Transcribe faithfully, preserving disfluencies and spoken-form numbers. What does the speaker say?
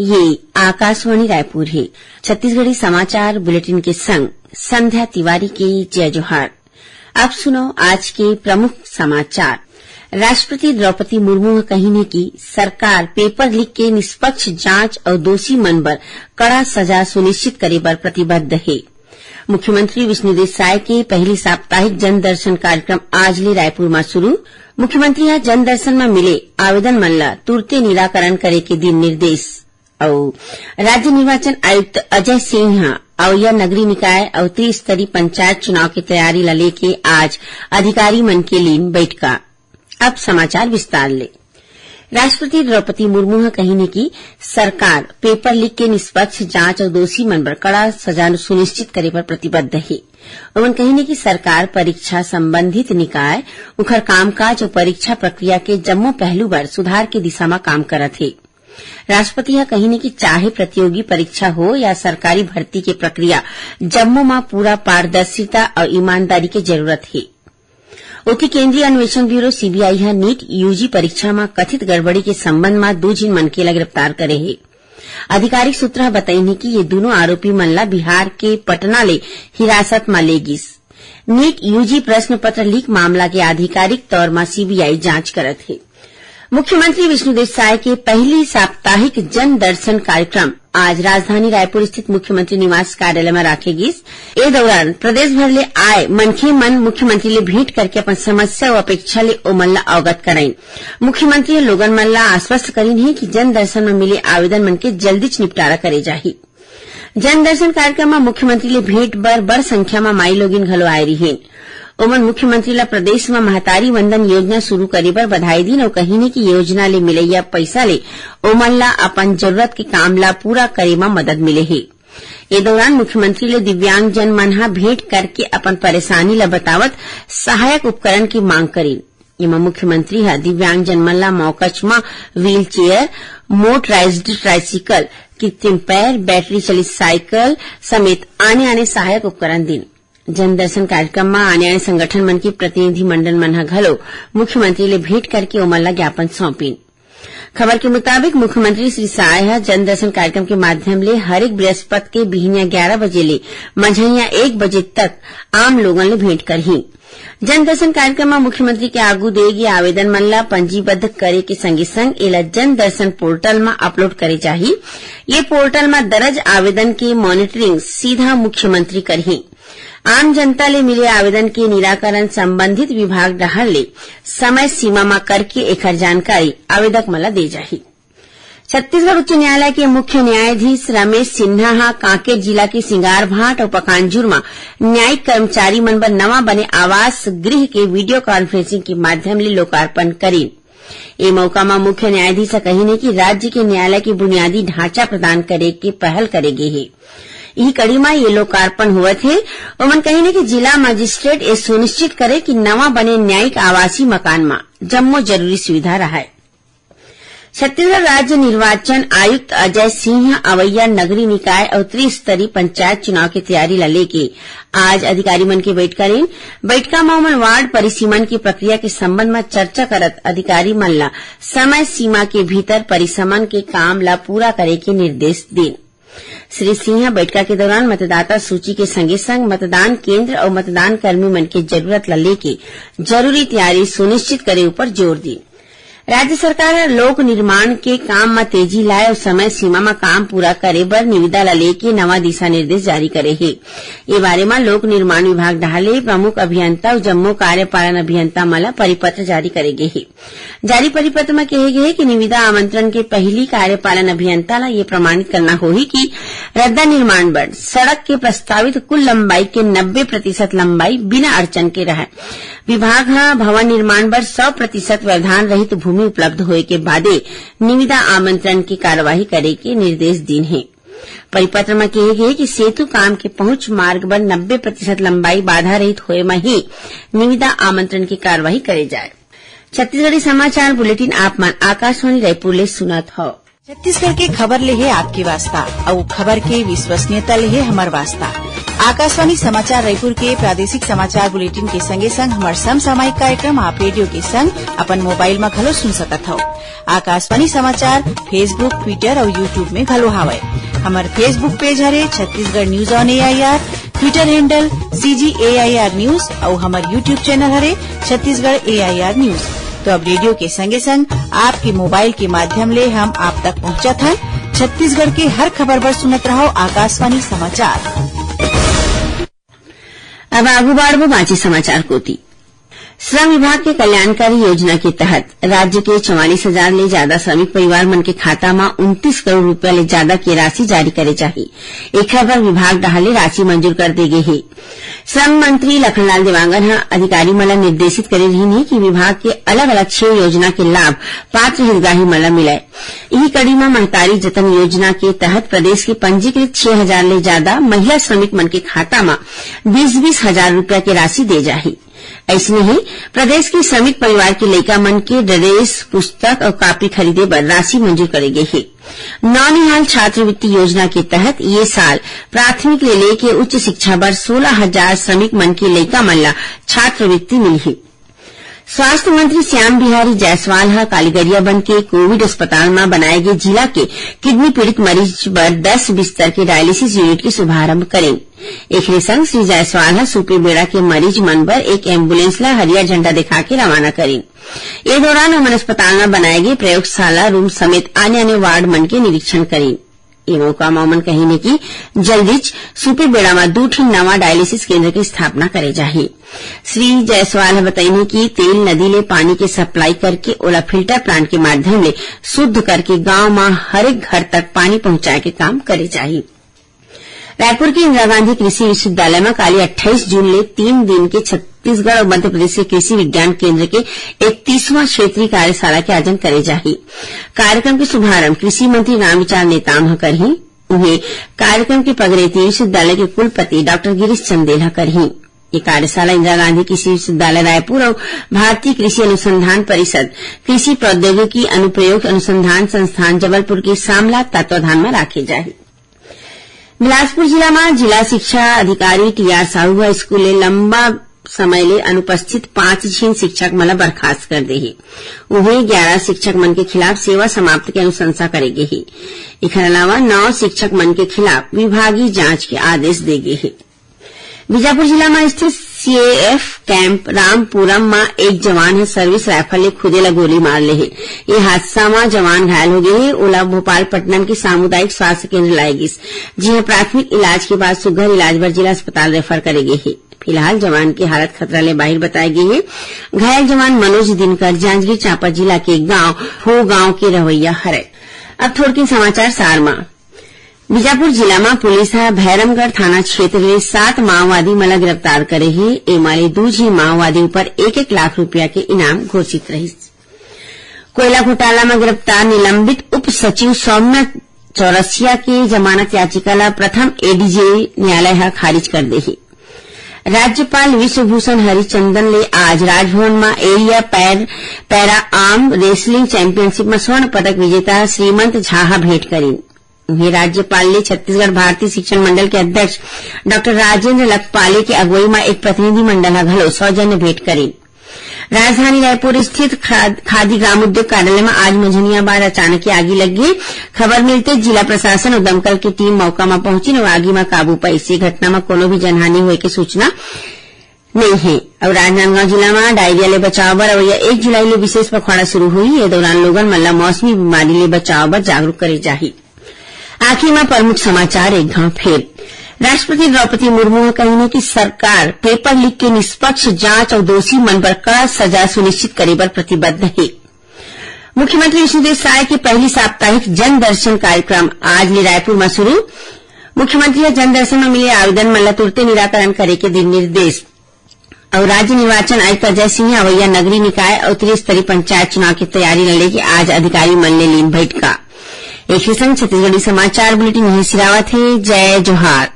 ये आकाशवाणी रायपुर हे। छत्तीसगढ़ी समाचार बुलेटिन के संग संध्या तिवारी के जय जोहार। अब सुनो आज के प्रमुख समाचार। राष्ट्रपति द्रौपदी मुर्मू ह कहिन हे कि सरकार paper leak के निष्पक्ष जांच अउ दोषी मन बर कड़ा सजा सुनिश्चित करे बर प्रतिबद्ध हे। मुख्यमंत्री विष्णुदेव साय के पहली साप्ताहिक जनदर्शन कार्यक्रम आज ले रायपुर म शुरू। मुख्यमंत्री ह जनदर्शन म मिले आवेदन मन ल तुरते निराकरण करे के दिन निर्देश। अउ राज्य निर्वाचन आयुक्त अजय सिंह ह अवैया नगरीय निकाय अउ त्रिस्तरीय पंचायत चुनाव के तैयारी ल लेके आज अधिकारी मन के लीन बैठका। अब समाचार विस्तार ले। राष्ट्रपति द्रौपदी मुर्मू ह कहिन हे कि सरकार paper leak के निष्पक्ष जांच अउ दोषी मन बर कड़ा सजा सुनिश्चित करे बर प्रतिबद्ध हे। ओमन कहिन हे कि सरकार परीक्षा संबंधित निकाय, उखर कामकाज अउ परीक्षा प्रक्रिया के जम्मो पहलू बर सुधार के दिशा म काम करत हे। राष्ट्रपति ह कहिन हे कि चाहे प्रतियोगी परीक्षा हो या सरकारी भर्ती के प्रक्रिया, जम्मो म पूरा पारदर्शिता अउ ईमानदारी के जरूरत हे। ओती केंद्रीय अन्वेषण ब्यूरो सीबीआई ह नीट यूजी परीक्षा म कथित गड़बड़ी के संबंध म दू झिन मनखे ल गिरफ्तार करे हे। आधिकारिक सूत्र ह बतइन हे कि ये दूनों आरोपी मन ल बिहार के पटना ले हिरासत म ले गिस। नीट यूजी प्रश्न पत्र लीक मामला के आधिकारिक तौर म सीबीआई जांच करत हे। मुख्यमंत्री विष्णुदेव साय के पहली साप्ताहिक जन दर्शन कार्यक्रम आज राजधानी रायपुर स्थित मुख्यमंत्री निवास कार्यालय म राखे गिस। ए दौरान प्रदेश भर ले आए मनखे मन मुख्यमंत्री ले भेंट करके अपन समस्या अउ अपेक्षा ले ओमन ल अवगत कराइन। मुख्यमंत्री ह लोगन मन ल आश्वस्त करिन हे कि जन दर्शन म मिले आवेदन मन के जल्दीच निपटारा करे जाही। जन दर्शन कार्यक्रम म मुख्यमंत्री ले भेंट बर बड़ संख्या म माई लोगिन घलो आए रिहीन। ओमन मुख्यमंत्री ल प्रदेश म महतारी वंदन योजना शुरू करे बर बधाई दीन अउ कहिन हे कि योजना ले मिलइया पइसा ले ओमन ल अपन जरूरत के काम ल पूरा करे म मदद मिले हे। ए दौरान मुख्यमंत्री ले दिव्यांगजन मन ह भेंट करके अपन परेशानी ल बतावत सहायक उपकरण के मांग करिन। एमा मुख्यमंत्री ह दिव्यांगजन मन ल मौकच म wheelchair, motorized tricycle, कृत्रिम पैर, बैटरी चलित साइकिल समेत आने-आने सहायक उपकरण दीन। जनदर्शन कार्यक्रम म आने-आने संगठन मन के प्रतिनिधि मंडल मन ह घलो मुख्यमंत्री ले भेंट करके ओमन ल ज्ञापन सौंपिन। खबर के मुताबिक मुख्यमंत्री श्री साय ह जनदर्शन कार्यक्रम के माध्यम ले हरेक बृहस्पति के बिहनिया ग्यारह बजे ले मंझनिया एक बजे तक आम लोगन ले भेंट करही। जनदर्शन कार्यक्रम म मुख्यमंत्री के आगू दे गे आवेदन मन ल पंजीबद्ध करे के संगे संग एला जनदर्शन पोर्टल म अपलोड करे जाही। ये पोर्टल म दर्ज आवेदन के मॉनिटरिंग सीधा मुख्यमंत्री करही। आम जनता ले मिले आवेदन के निराकरण संबंधित विभाग डहार ले समय सीमा म करके एखर जानकारी आवेदक मन ल दे जाही। छत्तीसगढ़ उच्च न्यायालय के मुख्य न्यायाधीश रमेश सिन्हा ह कांकेर जिला के सिंगारभाट अउ पकांजूर म न्यायिक कर्मचारी मन बर नवा बने आवास गृह के वीडियो कॉन्फ्रेंसिंग के माध्यम ले लोकार्पण करीन। ए मौका म मुख्य न्यायाधीश ह कहिन हे कि राज्य के न्यायालय के बुनियादी ढांचा प्रदान करे के पहल करे गे हे। इही कड़ी म ये लोकार्पण होवत हे। ओमन कहिन हे कि जिला मजिस्ट्रेट ए सुनिश्चित करे कि नवा बने न्यायिक आवासीय मकान म जम्मो जरूरी सुविधा रहय। छत्तीसगढ़ राज्य निर्वाचन आयुक्त अजय सिंह ह अवैया नगरीय निकाय अउ त्रिस्तरीय पंचायत चुनाव के तैयारी ल लेके आज अधिकारी मन के बैठका लीन। बैठका म ओमन वार्ड परिसीमन की प्रक्रिया के संबंध म चर्चा करत अधिकारी मन ल समय सीमा के भीतर परिसीमन के काम ल पूरा करे के निर्देश दीन। श्री सिंह ह बैठका के दौरान मतदाता सूची के संगे संग मतदान केंद्र अउ मतदान कर्मी मन के जरूरत ल लेके जरूरी तैयारी सुनिश्चित करे ऊपर जोर दीन। राज्य सरकार ह लोक निर्माण के काम म तेजी लाए अउ समय सीमा म काम पूरा करे बर निविदा ल लेके नवा दिशा निर्देश जारी करे हे। ए बारे म लोक निर्माण विभाग डहार ले प्रमुख अभियंता अउ जम्मो कार्यपालन अभियंता मन ल परिपत्र जारी करे गे हे। जारी परिपत्र म कहे गे हे कि निविदा आमंत्रण के पहिली कार्यपालन अभियंता ल ये प्रमाणित करना होही कि रद्दा निर्माण बर सड़क के प्रस्तावित कुल लंबाई के नब्बे प्रतिशत लंबाई बिना अड़चन के रहय। विभाग ह भवन निर्माण बर सौ प्रतिशत व्यवधान रहित भूमि उपलब्ध होए के बादे निविदा आमंत्रण के कार्यवाही करे के निर्देश दीन हे। परिपत्र म कहे गे हे कि सेतु काम के पहुंच मार्ग बर नब्बे प्रतिशत लंबाई बाधा रहित होए म ही निविदा आमंत्रण के कार्यवाही करे जाए। छत्तीसगढ़ी समाचार बुलेटिन आप मन आकाशवाणी रायपुर ले सुनत हव। छत्तीसगढ़ के खबर ले हे आपके वास्ता, अउ खबर के विश्वसनीयता ले हे हमर वास्ता। आकाशवाणी समाचार रायपुर के प्रादेशिक समाचार बुलेटिन के संगे संग हमर समसामयिक कार्यक्रम आप रेडियो के संग अपन मोबाइल म घलो सुन सकत हव। आकाशवाणी समाचार Facebook, Twitter अउ YouTube में घलो हावय। हमर Facebook पेज हरे Chhattisgarh news on AIR, Twitter handle CG AIR news अउ हमर YouTube चैनल हरे छत्तीसगढ़ एआईआर न्यूज। तो अब रेडियो के संगे संग आपके मोबाइल के माध्यम ले हम आप तक पहुंचत हन। छत्तीसगढ़ के हर खबर बर सुनत रहव आकाशवाणी समाचार। अब आगू बाढ़बो बांचे समाचार कोति। श्रम विभाग के कल्याणकारी योजना के तहत राज्य के चवालीस हजार ले ज्यादा श्रमिक परिवार मन के खाता म उनतीस करोड़ रुपया ले ज्यादा के राशि जारी करे जाही। एखर बर विभाग डहार ले राशि मंजूर कर दे गे हे। श्रम मंत्री लखनलाल देवांगन ह अधिकारी मन ल निर्देशित करे रिहिन हे कि विभाग के अलग-अलग छह योजना के लाभ पात्र हितग्राही मन ल मिलय। इही कड़ी म महतारी जतन योजना के तहत प्रदेश के पंजीकृत छह हजार ले ज्यादा महिला श्रमिक मन के खाता म बीस बीस हजार रुपया के राशि दे जाही। अइसने ही प्रदेश के श्रमिक परिवार के लइका मन के ड्रेस, पुस्तक अउ कॉपी खरीदे बर राशि मंजूर करे गे हे। नौनिहाल छात्रवृत्ति योजना के तहत ये साल प्राथमिक ले लेके उच्च शिक्षा बर सोलह हजार श्रमिक मन के लइका मन ला छात्रवृत्ति मिलही। स्वास्थ्य मंत्री श्याम बिहारी जायसवाल ह काली गरियाबंद के कोविड अस्पताल म बनाए गे जिला के किडनी पीड़ित मरीज बर दस बिस्तर के डायलिसिस यूनिट के शुभारंभ करेन। एखरे संग श्री जायसवाल ह सुपेबेड़ा के मरीज मन बर एक एम्बुलेंस ल हरियर झंडा दिखा के रवाना करिन। ए दौरान ओमन अस्पताल म बनाए गे प्रयोगशाला रूम समेत आने-आने वार्ड मन के निरीक्षण करिन। ए मौका म ओमन कहिन हे कि जल्दीच सुपेबेड़ा म दू ठिन नवा डायलिसिस केंद्र के स्थापना करे जाही। श्री जायसवाल ह बताइन हे कि तेल नदी ले पानी के सप्लाई करके ओला फिल्टर प्लांट के माध्यम ले शुद्ध करके गांव म हरेक घर तक पानी पहुंचाए के काम करे जाही। रायपुर के इंदिरा गांधी कृषि विश्वविद्यालय म काली अट्ठाईस जून ले तीन दिन के छत्तीसगढ़ अउ मध्य प्रदेश के कृषि विज्ञान केंद्र के इकतीसवां क्षेत्रीय कार्यशाला के आयोजन करे जाही। कार्यक्रम के शुभारंभ कृषि मंत्री रामविचार नेताम ह करही। उहें, कार्यक्रम के पगरेती विश्वविद्यालय के कुलपति डॉक्टर गिरीश चंदेल ह करही। ये कार्यशाला इंदिरा गांधी कृषि विश्वविद्यालय रायपुर अउ भारतीय कृषि अनुसंधान परिषद, कृषि प्रौद्योगिकी अनुप्रयोग अनुसंधान संस्थान जबलपुर के सामला तत्वाधान म राखे जाही। बिलासपुर जिला म जिला शिक्षा अधिकारी टीआर साहू ह स्कूल ले लंबा समय ले अनुपस्थित पांच झिन शिक्षक मन ल बर्खास्त कर दे हे। उहें, ग्यारह शिक्षक मन के खिलाफ सेवा समाप्त के अनुशंसा करे गे हे। एखर अलावा नौ शिक्षक मन के खिलाफ विभागीय जांच के आदेश दे गे हे। बीजापुर जिला म स्थित सीएएफ कैंप रामपुरम म एक जवान ह सर्विस राइफल ले खुदे ल गोली मार ले हे। ये हादसा म जवान घायल हो गे हे। ओला भोपालपट्टनम के सामुदायिक स्वास्थ्य केंद्र लाए गिस, जिहां प्राथमिक इलाज के बाद सुघ्घर इलाज बर जिला अस्पताल रेफर करे गे हे। फिलहाल जवान के हालत खतरा ले बाहिर बताए गे हे। घायल जवान मनोज दिनकर जांजगीर चांपा जिला के गांव हो गांव के रहवैया हरय। अब थोड़किन समाचार सार म। बीजापुर जिला म पुलिस ह भैरमगढ़ थाना क्षेत्र ले सात माओवादी मन ल गिरफ्तार करे हे। एमा ले दू झिन माओवादी ऊपर एक एक लाख रुपया के इनाम घोषित रहिस। कोयला घोटाला म गिरफ्तार निलंबित उप सचिव सौम्य चौरसिया के जमानत याचिका ल प्रथम एडीजे न्यायालय ह खारिज कर दे हे। राज्यपाल विश्वभूषण हरिचंदन ले आज राजभवन म एरिया पैर, पैरा आर्म रेसलिंग चैंपियनशिप म स्वर्ण पदक विजेता श्रीमंत झा ह भेंट करिन। उहें, राज्यपाल ले छत्तीसगढ़ भारतीय शिक्षण मंडल के अध्यक्ष डॉक्टर राजेंद्र लखपाले के अगुवई म एक प्रतिनिधि मंडल ह घलो सौजन्य भेंट करिन। राजधानी रायपुर स्थित खाद-, खादी ग्राम उद्योग कार्यालय म आज मंझनिया बाद अचानक आगी लग गे। खबर मिलते जिला प्रशासन अउ दमकल के टीम मौका म पहुंचिन अउ आगी म काबू पाइस। ये घटना म कोनो भी जनहानि होए के सूचना नइ हे। अउ राजनांदगांव जिला म डायरिया ले बचाव बर अवइया एक जुलाई ले विशेष पखवाड़ा शुरू होही। ये दौरान लोगन मन ल मौसमी बीमारी ले बचाव बर जागरूक करे जाही। आखिरी म प्रमुख समाचार एक घांव फेर। राष्ट्रपति द्रौपदी मुर्मू ह कहिन हे कि सरकार पेपर लीक के निष्पक्ष जांच अउ दोषी मन बर कड़ा सजा सुनिश्चित करे बर प्रतिबद्ध हे। मुख्यमंत्री विष्णुदेव साय के पहली साप्ताहिक जन दर्शन कार्यक्रम आज ले रायपुर म शुरू। मुख्यमंत्री ह जन दर्शन म मिले आवेदन मन ल तुरते निराकरण करे के दिन निर्देश। अउ राज्य निर्वाचन आयुक्त अजय सिंह ह अवइया नगरीय निकाय अउ त्रिस्तरीय पंचायत चुनाव के तैयारी ल लेके आज अधिकारी मन ले लीन बैठका। एखरे संग छत्तीसगढ़ी समाचार बुलेटिन यहीं सिरावत हे। जय जोहार।